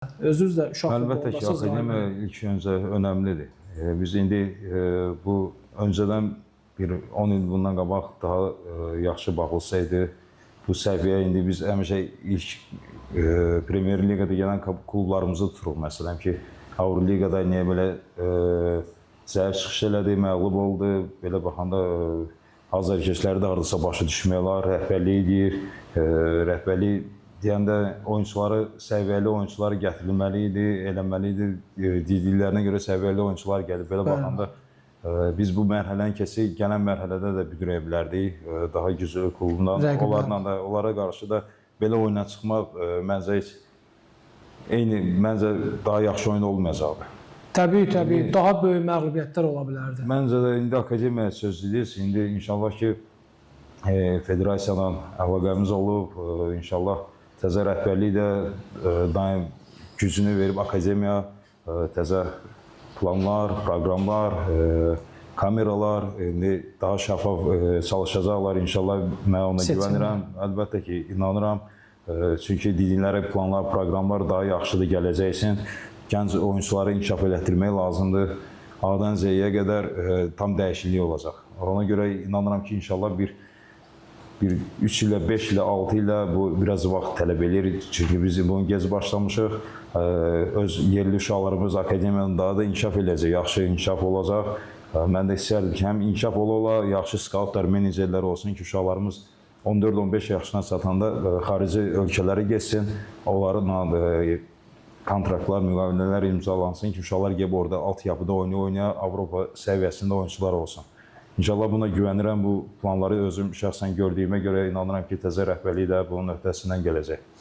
Özünüz də uşaq Əlbəttə ki, futbolundasınız. Akademiya ilk öncə önəmlidir. Biz indi bu öncədən bir 10 il bundan qabaq daha yaxşı baxılsaydı, bu səviyyə indi biz həmişə ilk Premyer Liqada gələn klublarımızı tuturuq. Məsələn ki, Avroliqada niyə belə zəif çıxış elədi, məğlub oldu. Belə baxanda azarkeşləri də hardasa başa düşmək olar, rəhbərlik eləyir. Rəhbərlik deyəndə oyunçuları, səviyyəli oyunçular gətirilməli idi, eləməli idi. Dediklərinə görə səviyyəli oyunçular gəlib. Belə baxanda biz bu mərhələni keçsək, gələn mərhələdə də büdrəyə bilərdik. Daha güclü klubla, Rəqiblərlə. Onlarla da, onlara qarşı da belə oyuna çıxmaq məncə heç eyni, məncə daha yaxşı oyun olmayacaqdı. Təbii, təbii. Daha böyük məğlubiyyətlər ola bilərdi. Məncə də indi akademiyaya söz deyirsiniz. İndi inşallah ki federasiyadan əlaqəmiz olub. İnşallah təzə rəhbərlik də daim gücünü verib akademiya təzə planlar, proqramlar, kameralar indi daha şəffaf çalışacaqlar. İnşallah mən ona Seçimlər. Güvənirəm. Əlbəttə ki, inanıram. Çünki dedikləri planlar, proqramlar daha yaxşıdır gələcək üçün. Gənc oyunçuları inkişaf elətdirmək lazımdır. A-dan Z-yə qədər tam dəyişiklik olacaq. Ona görə inanıram ki, inşallah bir 3 ilə, 5 ilə, 6 ilə bu biraz vaxt tələb eləyir. Çünki biz bunu gec başlamışıq. Öz yerli uşaqlarımız akademiyanın daha da inkişaf eləyəcək, yaxşı inkişaf olacaq. Mən də istərdim ki, həm inkişaf ola-ola yaxşı skautlar, menecerlər olsun ki, uşaqlarımız 14-15 yaşına çatanda xarici ölkələrə getsin, onların kontraktlar, müqavilələr imzalansın ki, uşaqlar gəlib orada altyapıda oynaya-oynaya Avropa səviyyəsində oyunçular olsun. İnşallah buna güvənirəm. Bu planları özüm şəxsən gördüyümə görə inanıram ki, təzə rəhbərlik də bunun öhdəsindən gələcək.